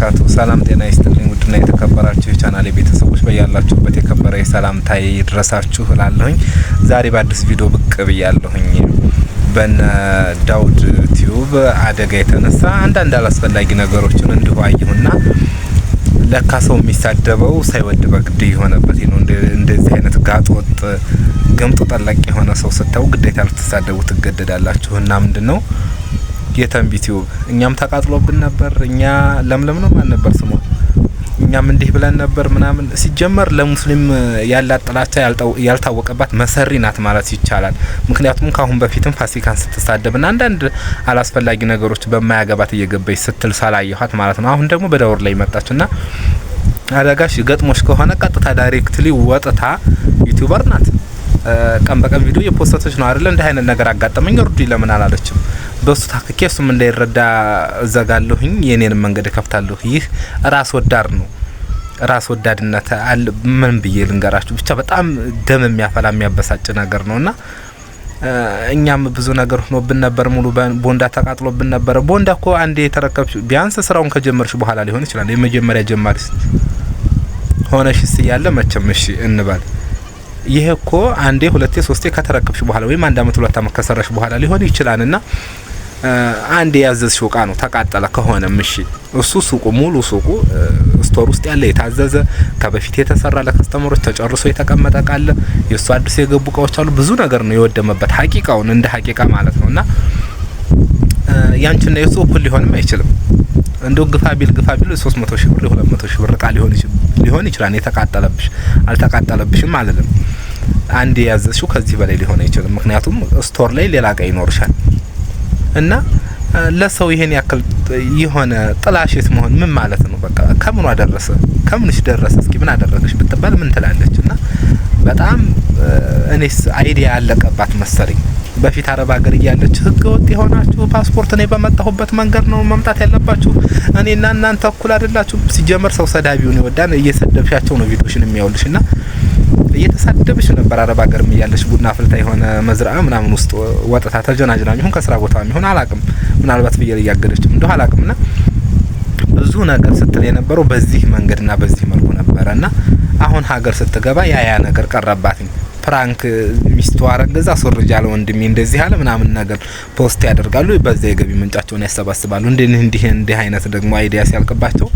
ወበረካቱ። ሰላም ጤና ይስጥልኝ። ውድና የተከበራችሁ የቻናሌ ቤተሰቦች፣ በያላችሁበት የከበረ የሰላምታዬ ይድረሳችሁ እላለሁኝ። ዛሬ በአዲስ ቪዲዮ ብቅ ብያለሁኝ። በነ ዳውድ ቲዩብ አደጋ የተነሳ አንዳንድ አላስፈላጊ ነገሮችን እንዲሁ አየሁና ለካ ሰው የሚሳደበው ሳይወድ በግድ የሆነበት ነው። እንደዚህ አይነት ጋጥ ወጥ ገምጦ ጠላቅ የሆነ ሰው ስታዩ ግዴታ ልትሳደቡ ትገደዳላችሁ። እና ምንድነው የተንቢ ቲዩብ እኛም ተቃጥሎብን ነበር። እኛ ለምለም ነው ማን ነበር ስሟ? እኛም እንዲህ ብለን ነበር ምናምን። ሲጀመር ለሙስሊም ያላት ጥላቻ ያልታወቀባት መሰሪ ናት ማለት ይቻላል። ምክንያቱም ካሁን በፊትም ፋሲካን ስትሳደብና አንዳንድ አላስፈላጊ ነገሮች በማያገባት እየገባች ስትል ሳላየኋት ማለት ነው። አሁን ደግሞ በዳውር ላይ መጣችና አደጋሽ ገጥሞሽ ከሆነ ቀጥታ directly ወጥታ፣ YouTuber ናት፣ ቀን በቀን ቪዲዮ የፖስተች ነው አይደለ? እንዲህ አይነት ነገር አጋጠመኝ እርዱኝ ለምን አላለችም? በሱ ታክኬ እሱም እንዳይረዳ እዘጋለሁኝ፣ የኔንም መንገድ እከፍታለሁ። ይህ ራስ ወዳድ ነው። ራስ ወዳድነት አለ። ምን ብዬ ልንገራችሁ? ብቻ በጣም ደም የሚያፈላ የሚያበሳጭ ነገር ነውና እኛም ብዙ ነገር ሆኖብን ነበር። ሙሉ ቦንዳ ተቃጥሎብን ነበር። ቦንዳ እኮ አንዴ የተረከብሽ ቢያንስ ስራውን ከጀመርሽ በኋላ ሊሆን ይችላል። የመጀመሪያ ጀማሪ ሆነሽስ እያለ መቼም እሺ እንበል። ይሄ እኮ አንዴ ሁለቴ ሶስቴ ከተረከብሽ በኋላ ወይም አንድ አመት 2 አመት ከሰራሽ በኋላ ሊሆን ይችላል እና አንድ የያዘዝሽው እቃ ነው ተቃጠለ ከሆነም እሺ፣ እሱ ሱቁ ሙሉ ሱቁ store ውስጥ ያለ የታዘዘ ከበፊት የተሰራ ለ customer ኦች ተጨርሶ የተቀመጠ እቃ አለ። የእሱ አዲስ የገቡ እቃዎች አሉ። ብዙ ነገር ነው የወደመበት ሀቂቃውን እንደ ሀቂቃ ማለት ነው እና ያንቺና የሱ እኩል ሊሆንም አይችልም። እንደው ግፋ ቢል ግፋ ቢል 300 ሺህ ብር፣ የ200 ሺህ ብር እቃ ሊሆን ይችላል የተቃጠለብሽ። አልተቃጠለብሽም አልልም። አንድ የያዘዝሽው ከዚህ በላይ ሊሆን አይችልም። ምክንያቱም store ላይ ሌላ እቃ ይኖርሻል። እና ለሰው ይሄን ያክል የሆነ ጥላሸት መሆን ምን ማለት ነው? በቃ ከምኗ ደረሰ? ከምንሽ ደረሰ? እስኪ ምን አደረገሽ ብትባል ምን ትላለች? እና በጣም እኔስ idea ያለቀባት መሰለኝ። በፊት አረብ ሀገር እያለች ህገ ወጥ የሆናችሁ ፓስፖርት እኔ በመጣሁበት መንገድ ነው መምጣት ያለባችሁ፣ እኔና እናንተ እኩል አይደላችሁ። ሲጀመር ሰው ሰዳቢውን ይወዳል። እየሰደብሻቸው ነው ቪዲዮሽን የሚያውልሽ እና እየተሳደብሽ ነበር። አረብ ሀገርም እያለሽ ቡና አፍልታ የሆነ መዝራ ምናምን ውስጥ ወጥታ ተጀናጅና ይሁን ከስራ ቦታ ይሁን አላቅም፣ ምናልባት ፍየል እያገደችም እንደው አላቅም ና ብዙ ነገር ስትል የነበረው በዚህ መንገድና በዚህ መልኩ ነበረ እና አሁን ሀገር ስትገባ ያ ያ ነገር ቀረባትኝ። Prank ሚስቱ አረገዛ አስወርጃ አለ ወንድሜ እንደዚህ አለ ምናምን ነገር post ያደርጋሉ። በዛ የገቢ ምንጫቸውን ያሰባስባሉ። እንዲህ እንዲህ እንዲህ አይነት ደግሞ idea ሲያልቅባቸው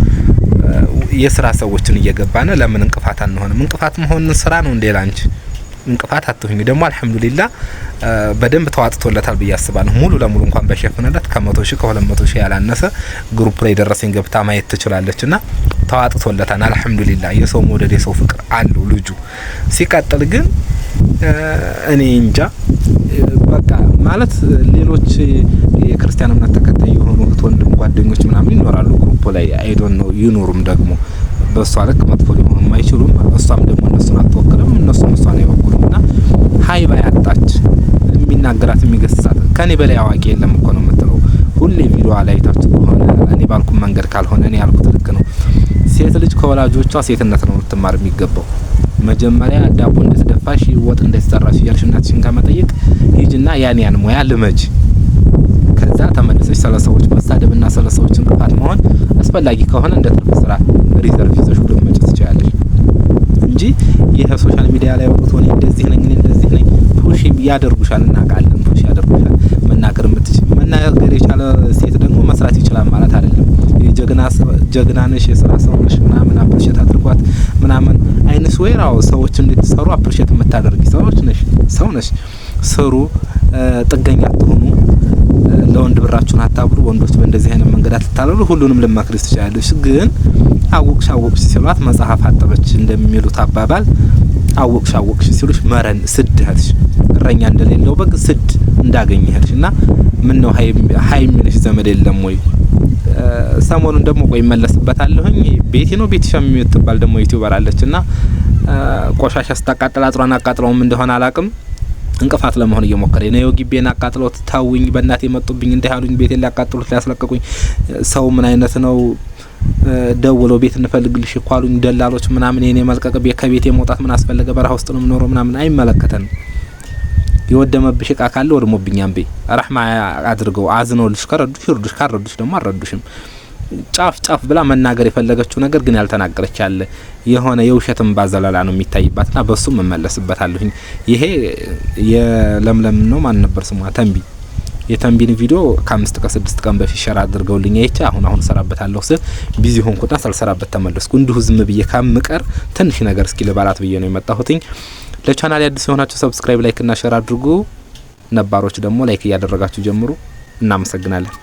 የስራ ሰዎችን እየገባን ለምን እንቅፋት አንሆንም? እንቅፋት መሆን ስራ ነው እንዴ ላንቺ? እንቅፋት አትሁኝ። ደግሞ አልሐምዱሊላህ በደንብ ተዋጥቶለታል ብዬ አስባለሁ። ሙሉ ለሙሉ እንኳን ባይሸፍንለት ከ100 ሺህ ከ200 ሺህ ያላነሰ group ላይ ደረሰኝ ገብታ ማየት ትችላለች። ና ተዋጥቶለታል። አልሐምዱሊላህ የሰው መውደድ የሰው ፍቅር አለው ልጁ። ሲቀጥል ግን እኔ እንጃ፣ በቃ ማለት ሌሎች የክርስቲያን እምነት ተከታይ የሆኑ እህት ወንድም ጓደኞች ምናምን ይኖራሉ group ላይ፣ I don't know፣ ይኖሩም ደግሞ በእሷ ልክ መጥፎ ሊሆኑም አይችሉም። እሷም ደግሞ እነሱን አትወክልም፣ እነሱም እሷን አይወክሉም። እና ሀይ ባይ አጣች፣ የሚናገራት የሚገስጻት። ከኔ በላይ አዋቂ የለም እኮ ነው የምትለው። ሁሌ ቪዲዮ ላይ አይታችሁ ከሆነ እኔ ባልኩም መንገድ ካልሆነ እኔ ያልኩት ልክ ነው። ሴት ልጅ ከወላጆቿ ሴትነት ነው ልትማር የሚገባው። መጀመሪያ ዳቦ እንደተደፋሽ ወጥ እንደተሰራሽ እያልሽ እናትሽን ከመጠየቅ ሂጅና ያን ያን ሙያ ልመጅ። ከዛ ተመልሰሽ ስለ ሰዎች መሳደብና ስለ ሰዎች እንቅፋት መሆን አስፈላጊ ከሆነ እንደ ትርፍ ስራ reserve ይዘሽ ልትመጪ ትችያለሽ እንጂ ይህ social media ላይ ወጥቶ እኔ እንደዚህ ነኝ፣ እኔ እንደዚህ ነኝ push ያደርጉሻል፣ እናውቃለን። Push ያደርጉሻል። መናገር የምትችል፣ መናገር የቻለ ሴት ደግሞ መስራት ይችላል ማለት አይደለም። የጀግና ጀግና ነሽ፣ የስራ ሰው ነሽ ምናምን appreciate አድርጓት ምናምን አይንስ ወይ ራው ሰዎች እንድትሰሩ appreciate የምታደርጊ ሰዎች ነሽ፣ ሰው ነሽ። ስሩ፣ ጥገኛ አትሆኑ። ለወንድ ብራችሁን አታብሉ። ወንዶች በእንደዚህ አይነት መንገድ አትታለሉ። ሁሉንም ልመክርሽ ትችላለሽ። ግን አወቅሽ አወቅሽ ሲሏት መጽሐፍ አጠበች እንደሚሉት አባባል አወቅሽ አወቅሽ ሲሉሽ መረን ስድ ሄድሽ፣ እረኛ እንደሌለው በግ ስድ እንዳገኘ ሄድሽ እና ምን ነው ሀይ የሚልሽ ዘመድ የለም ወይ? ሰሞኑን ደግሞ ቆይ እመለስበታለሁኝ። ቤቴ ነው ቤትሻ የምትባል ደግሞ YouTuber አለች እና ቆሻሻ ስታቃጥል አጥሯን አቃጥለውም እንደሆነ አላቅም እንቅፋት ለመሆን እየሞከረ ነው። ግቤን አቃጥሎት ታውኝ በእናቴ የመጡብኝ እንዲህ አሉኝ፣ ቤቴን ሊያቃጥሉት ሊያስለቅቁኝ፣ ሰው ምን አይነት ነው፣ ደውለው ቤት እንፈልግልሽ እኮ አሉኝ ደላሎች ምናምን፣ የኔ መልቀቅ ከቤቴ መውጣት ምን አስፈለገ፣ በረሃ ውስጥ ነው የምኖረው ምናምን፣ አይመለከተንም። የወደመብሽ እቃ ካለ ወድሞብኛም በይ፣ ረህማ አድርገው አዝነውልሽ ከረዱሽ ይርዱሽ፣ ካልረዱሽ ደግሞ አልረዱሽም። ጫፍ ጫፍ ብላ መናገር የፈለገችው ነገር ግን ያልተናገረች ያለ የሆነ የውሸት እምባ ዘለላ ነው የሚታይባትና በሱም እመለስበታለሁኝ። ይሄ የለምለም ነው፣ ማን ነበር ስሟ? ተንቢ። የተንቢን ቪዲዮ ከ5 ከ6 ቀን በፊት share አድርገውልኝ አይቼ አሁን አሁን እሰራበታለሁ ስል busy ሆንኩና ሳልሰራበት ተመለስኩ። እንዲሁ ዝም ብዬ ከምቀር ትንሽ ነገር እስኪ ልበላት ብዬ ነው የመጣሁትኝ። ለቻናል አዲስ የሆናችሁ subscribe፣ like ና share አድርጉ። ነባሮች ደግሞ like እያደረጋችሁ ጀምሩ። እናመሰግናለን።